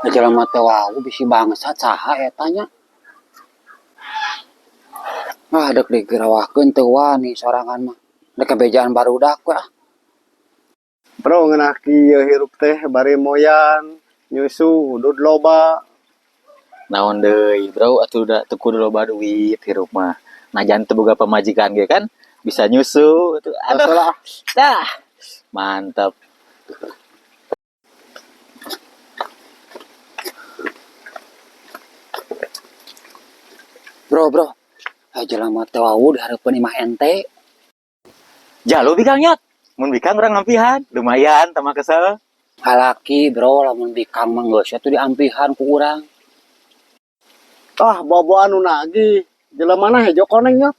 Jelema teh wau bisi bangsat saha eta nya. Ah, dek digerawakeun teu wani sorangan mah. Dek kabejaan barudak we ah. Bro, ngeunah kieu hirup teh bari moyan, nyusu, udud loba. Naon deui, bro, atuh da teu kudu loba duit hirup mah. Najan teu boga pamajikan ge kan bisa nyusu tuh. Aduh, Aduh, dah. Mantap. Bro, bro. Ah, jelema teh wau di hareupeun imah ente. Jalu bikang nyot. Mun bikang urang ngampihan, lumayan tambah kesel. Halaki bro, lamun bikang mah geus atuh diampihan ku urang. Ah, bawa anu nagih. Jelema mana hejo koneng nya?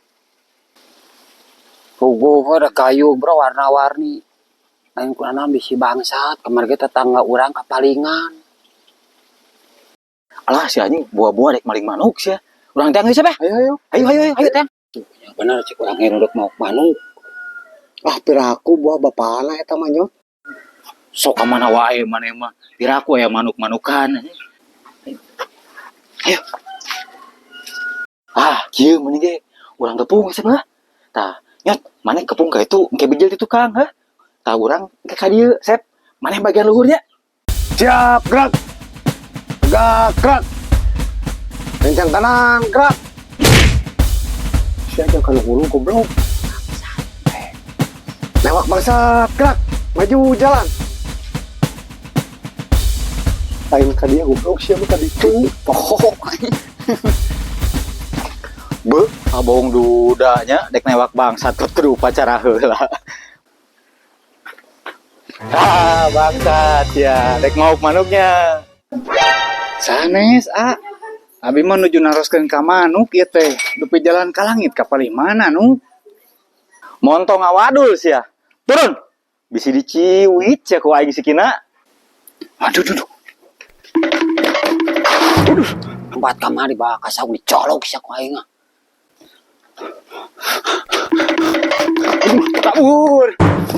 Puguh ada gayung bro warna-warni. Lain kunana bisi bangsat, kamari ge tetangga urang kapalingan. Alah si anjing buah-buah dek maling manuk sia. Urang teang geus ya? Ayo, ayo. Ayo ayo ayo, ayo teang. Ya bener cek urang ge duduk mau manuk. Ah, piraku buah bapana eta mah nyot. Sok ka mana wae maneh mah. Piraku aya manuk-manukan. Ayo. Ah, kieu mending ge urang kepung geus lah. Tah, nyot, maneh kepung ka itu engke bijil di tukang, hah? Tah urang engke ka dieu, sep. Maneh bagian luhurnya. Siap, gerak. Tegak, gerak. Kencang kanan, gerak. Siapa yang kana hulu goblok? Lewat bangsat, gerak. Maju jalan. Lain ka dia goblok siapa tadi itu. Pokok. Be, abong dudanya dek newak bangsat ke kudu upacara heula. Ah, bangsat ya, dek mau manuknya. Sanes, ah. Abi mah nuju naroskeun ka manuk ieu teh. Dupi jalan ka langit ka palih mana nu? Montong awadul sia. Turun. Bisi diciwit sia ku aing sikina. Aduh, duh, duh. Tempat kamari bawa ka saung dicolok sia ku aing ah. Aduh, kabur.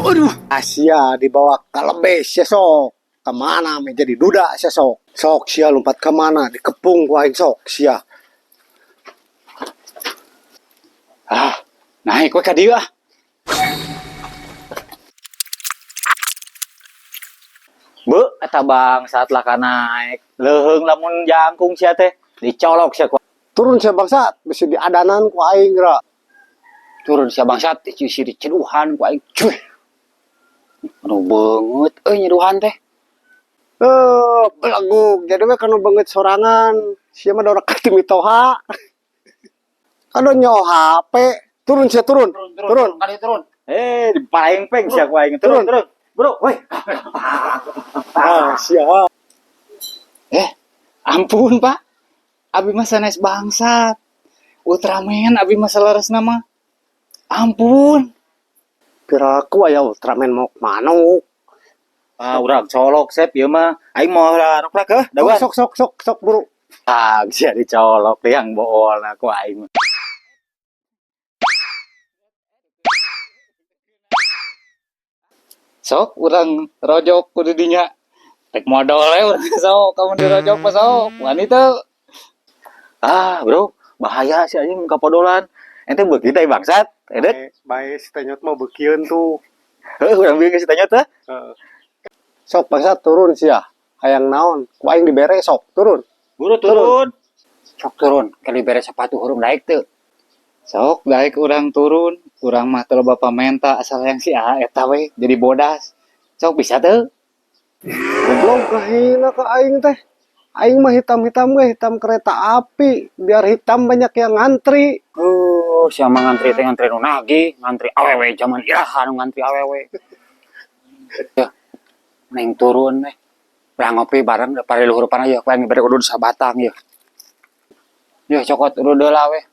Aduh. Asia dibawa ke lebes ya sok. Kemana menjadi duda sia sok. Sok sia lompat kemana dikepung ku aing sok sia. Ah, naik we ka dieu ah. Be, eta bangsat lah ka naik. Leuheung lamun jangkung sia teh dicolok sia ku. Turun sia bangsat, bisi diadanan ku aing geura. Turun sia bangsat, isi diceduhan ku aing. Cuy. Aduh beungeut euy nyeduhan teh. Eh, belegug jadi we kanu beungeut sorangan. Sia mah doraka ti mitoha. Kado nyo HP. Turun sia turun. Turun. Kali turun. Eh, dipaeng peng sia ku aing. Turun, turun. Bro, woi. Ah, sia. Eh, ampun, Pak. Abi mah sanes bangsat. Ultraman abi mah saleresna mah. Ampun. Piraku aya Ultraman mau manuk. Ah, urang colok sep ieu mah. Aing mau rokrak heuh, dawan. Sok sok sok sok buru. Ah, sia dicolok liang boolna ku aing. Sok urang rojok ku di dinya. Tek modal we urang sok kamu dirojok mah sok. Wani teu. Ah, bro, bahaya si anjing kapodolan. Ente beuki teh bangsat. Edek. Bae si Tenyot mah beukieun tuh. Heuh, urang bieu si Tenyot teh. Heeh. Sok bangsat turun sia. Hayang naon? Ku aing dibere sok turun. Buru turun. Sok turun, kali bere sepatu hurung daek teu. Sok daek urang turun, urang mah teu loba pamenta asal yang si A eta we jadi bodas. Sok bisa teu? Goblok kahina ka aing teh. Aing mah hitam-hitam ge hitam kereta api, biar hitam banyak yang ngantri. Oh, sia mah ngantri teh ngantri nu nagih, ngantri awewe zaman iraha nu ngantri awewe. Ya, neng turun we. Urang ngopi bareng pare luhur pana yeuh ku aing bere udud sabatang yeuh. Yeuh cokot udud heula we.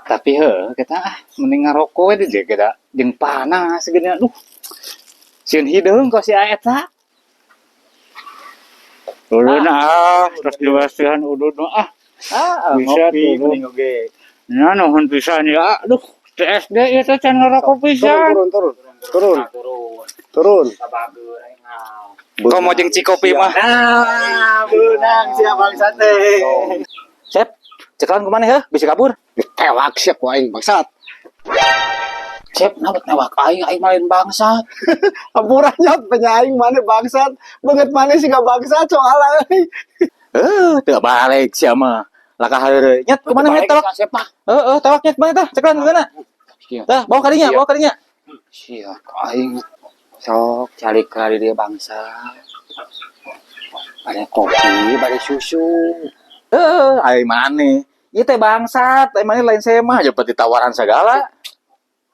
Tapi heuh kita ah mending ngarokok we di dieu ge da jeung panas geuning aduh. Sieun hideung ka si A eta. Udud ah, terus dibasihan udud ah. Ah, Bisa ngopi turun. mending oge. Nya nuhun pisan ya. Aduh, teu SD ieu teh can ngarokok pisan. Turun turun turun. Turun. Turun. Turun. Sabageur aing ah. Komo jeung Cikopi mah. Nah, beunang sia bangsat teh. Sep, cekelan kumaha heuh? Bisa kabur. Ditewak sia ku aing, bangsat. Sep, nabat newak aing, aing mah lain bangsat. Hampura, Nyot, penyaing mana bangsat. Banget mana sih gak bangsat soalnya euy. Eh, teu balik sia mah. Laka heureuy. Nyet, kumaha, Nyet, tewak? Sep mah. Heeh, tewak, Nyet, mana tah? Cekelan kumaha? Sia. Tah, bawa kadinya, bawa kadinya. Sia, aing sok cari kali dia bangsa. Bade kopi, bade susu. Eh, aing maneh. Ieu teh bangsat, aing maneh lain saya mah aja ditawaran segala.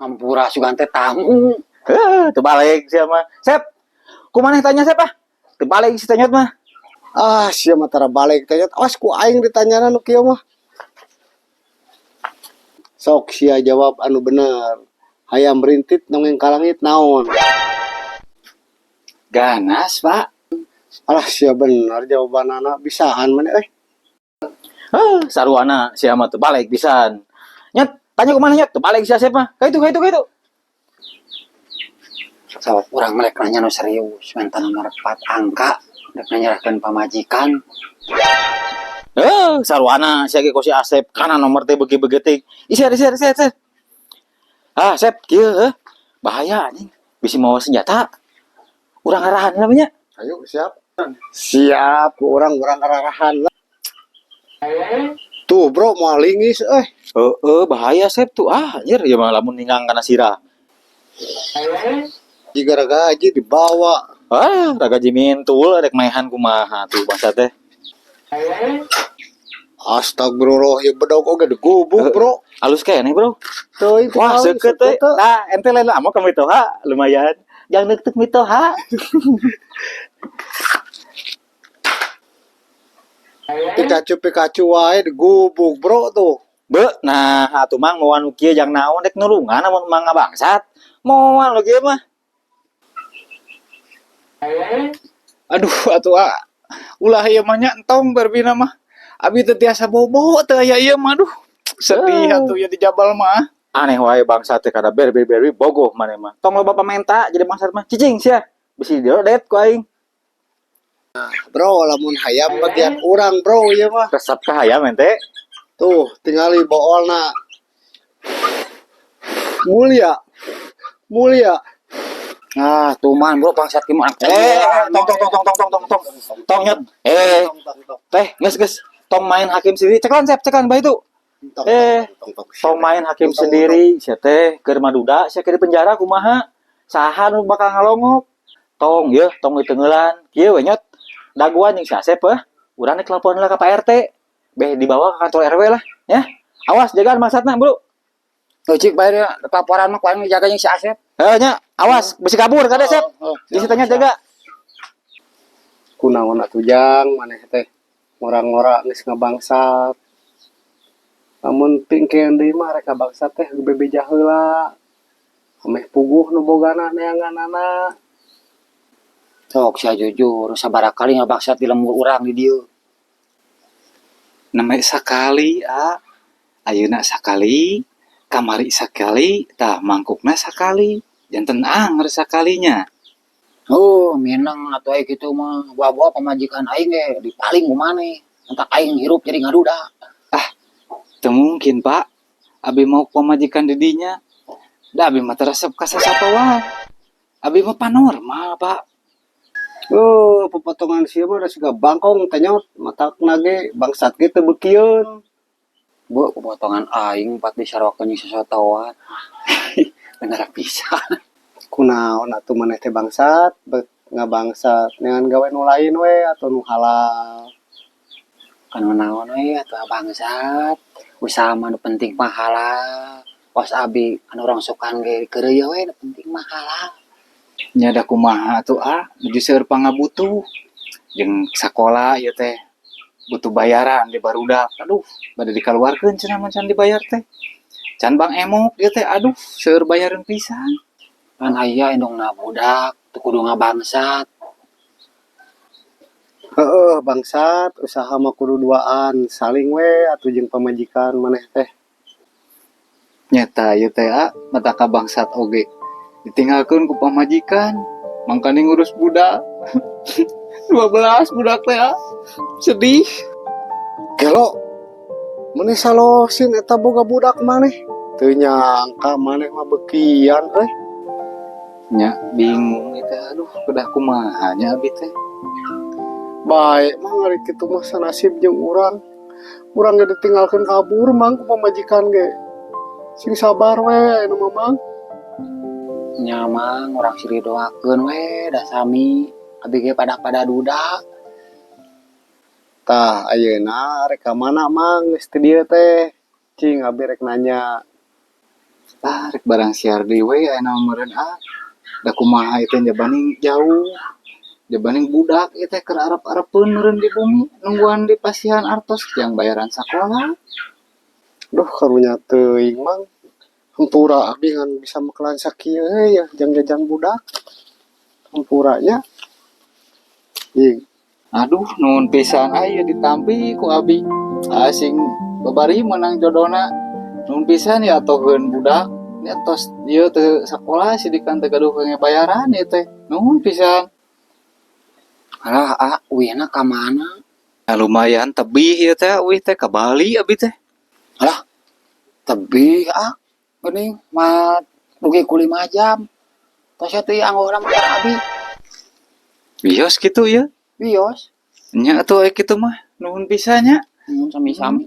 Hampura, sugan teh tamu. Heuh, teu balik sia mah. Sep, kumaha tanya, Sep, ah? Teu balik si Tanyot mah. Ah, sia mah tara balik tanya. Awas ku aing ditanyana nu kieu mah. Sok sia jawab anu bener. Hayam rintit nongeng ka langit naon? Ganas, Pak. Alah, sia bener jawabanana, bisaan mana euy. Heuh, saruana sia mah teu balik pisan. Nyet, tanya kumaha, Nyet? Teu balik sia Sep mah. Ka itu, ka itu, ka itu. Sok urang melek nanya nu serius, minta nomor 4 angka, rek nanyarakeun pamajikan. Eh, saruana sia ge si Asep kana nomor teh beuki beugetik. Iser, iser, iser, iser. Ah, Sep, kieu heuh. Bahaya anjing. Bisi mawa senjata. Urang arahan namanya. Ayo, siap. Siap, ku urang urang arahan lah. Tuh, bro, mau lingis euy. Heeh, bahaya, Sep, tuh. Ah, anjir, ya mah lamun ninggang kana sirah. Jika gaji dibawa. Ah, ragaji mintul rek maehan kumaha tuh bangsa teh. Astagfirullah, ya bedog oge digubuk, bro. Alus keneh, bro. Teuing. Wah, seukeut teh. Nah, ente lain amo ka mitoha, lumayan. Jangan neukeut mitoha. Pikachu Pikachu wae digubuk, bro, tuh. Be, nah atuh Mang moal nu kieu jang naon rek nulungan amun Mang ngabangsat. Moal nu kieu mah. Aduh, atuh ah. Ulah ieu mah nya, entong berbina mah. Abi teu tiasa bobo teu aya ieu mah, aduh. Sedih atuh ya di jabal mah. Aneh wae bangsat teh kada berbi-berbi bogoh maneh mah. Tong loba pamenta jadi bangsat mah. Cicing sia. Bisi diodet ku aing. Bro, lamun hayam bagian urang, bro, ieu mah. Resep ka hayam ente. Tuh, tingali boolna. Mulia. Mulia. Ah, tuman bro, bangsat ki mah. Eh, tong tong tong tong tong tong tong tong. Tong, Nyet. Eh, teh, geus geus. Tong main hakim sendiri. Cekelan, Sep, cekelan bah itu. Tong, Eh, tong, tong, tong main hakim sendiri, sia teh keur maduda, sia keur di penjara kumaha? Saha nu bakal ngalongok? Tong ye, tong diteunggeulan. Kieu we, Nyot. Daguan jeung si Asep eh. Urang rek laporan lah ke Pak RT. Beh dibawa ke kantor RW lah, ya. Awas jagaan bangsatna, Bro. Cik bayar ya, laporan mah ku aing jaga jeung si Asep. Eh nya, awas bisi kabur kade, Sep. Di situ nya jaga. Kunaon atuh, Jang, maneh teh ngora-ngora geus ngabangsat. Lamun pingkeun deui mah rek ngabangsat teh bebeja heula. Ameh puguh nu bogana neanganana. Sok sia jujur, sabaraha kali ngabangsat di lembur urang di dieu? Namanya sakali, ah. Ayeuna sakali, kamari sakali, tah mangkukna sakali. Janten anger sakalinya. Oh, minang atuh aya kitu mah. Bawa-bawa pamajikan aing ge dipaling ku maneh. Entak aing hirup jadi ngaduda. Ah, teu mungkin, Pak. Abi mau pamajikan di dinya. Da abi mah teu resep ka sasatoan. Abi mah panormal, Pak. Oh, pepotongan sia mah udah siga bangkong tanyot, matakna ge bangsat ge teu beukieun. Bu, pepotongan aing empat disarokeun jeung sasatoan. Bener pisan. Kunaon atuh maneh teh bangsat, bet ngabangsat neangan gawe nu lain we atau nu halal. Kan naon we atuh bangsat. Usaha mah nu penting mah halal. Was abi anu rongsokan ge keureuy we, nu penting mah halal. Nya da kumaha atuh ah, nuju seueur pangabutuh. Jeung sakola ieu teh butuh bayaran di barudak. Aduh, bade dikaluarkeun cenah mah can dibayar teh. Can bang emok ieu teh, aduh, seueur bayareun pisan. Kan aya indungna budak, teu kudu ngabangsat. Heeh, bangsat, usaha mah kudu duaan, saling we atuh jeung pamajikan maneh teh. Nyata ieu teh ah, mata ka bangsat oge. Ditinggalkeun ku pamajikan. Mangkane ngurus budak. 12 budak teh ah. Sedih. Gelo. Maneh salosin eta boga budak maneh. Teu nyangka maneh mah bekian euy. Nya bingung itu, aduh, kedah kumaha nya abi teh. Bae mah ngari kitu mah sanasib jeung urang. Urang ge ditinggalkeun kabur, Mang, ku pamajikan ge. Sing sabar we anu mah, Mang. Nya, Mang, urang silih doakeun we da sami abi ge pada-pada duda. Tah, ayeuna rek ka mana, Mang, geus ti dieu teh? Cing, abi rek nanya. Ah, rek barang siar deui we aya meureun ah. Da kumaha itu jabaning jauh. Jabaning budak ieu teh keur arep-arepeun meureun di bumi nungguan di pasihan artos jang bayaran sakola. Duh, karunya teuing, Mang. Hampura abi ngan bisa mekelan sakieu ya jang jajan budak. Hampura nya. Ih, Aduh, nuhun pisan aya ditampi ku abi. Asing babari menang jodona. Nuhun pisan ya atoheun budak. Nya tos ieu teu sakola sidikan teu gaduh bayaran ieu teh. Nuhun pisan. Alah, ah, uihna ka mana? Nah, lumayan tebih ieu teh, uih teh ka Bali abi teh. Alah, tebih ah. Geuning mah rugi ku 5 jam. Tos teh anggohna mah abi. Wios kitu ya. Wios. Nya atuh aya kitu mah. Nuhun pisan nya. Sami-sami.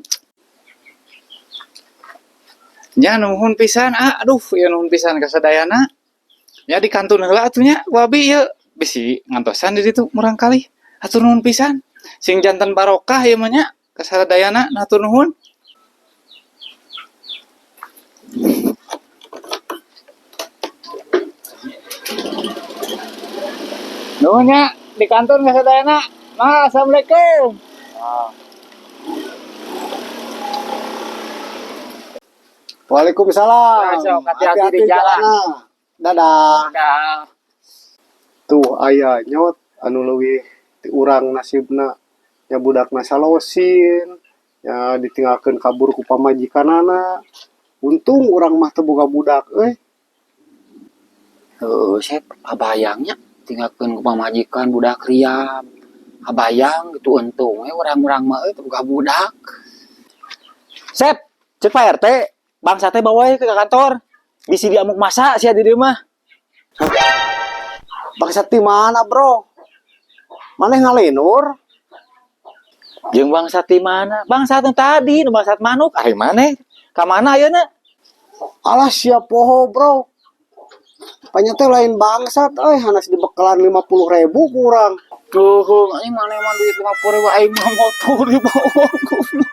Nya nuhun pisan ah, aduh ya nuhun pisan ka sadayana. Nya di kantun heula atuh nya ku abi ieu bisi ngantosan di ditu murang kali. Hatur nuhun pisan. Sing janten barokah ieu mah nya ka sadayana, hatur nuhun. Nuhun nya di kantun ka sadayana. Ma, assalamualaikum. Waalaikumsalam. Sok, hati-hati di jalan. Jalanna. Dadah. Dadah. Tuh aya nyot anu leuwih ti urang nasibna, nya budakna salosin, nya ditinggalkeun kabur ku pamajikanana. Untung urang mah teu boga budak euy. Heuh, Sep, kabayangnya tinggalkeun ku pamajikan budak riam. Kabayang gitu, untung we urang-urang mah euy teu boga budak. Sep, cek Pak RT, bangsa teh bawa ke kantor. Bisi diamuk masa sia di dieu mah. Bangsa ti mana, Bro? Maneh ngalinur? Jeung bangsa ti mana? Bangsa nu tadi, nu bangsat manuk, ari maneh? Ka mana ayeuna? Alah, siap poho, Bro. Panya teh lain bangsat euy, hanas dibekalan 50.000 kurang. Tuh, anjing maneh mah duit 50.000 aing mah motor dibawa goblok.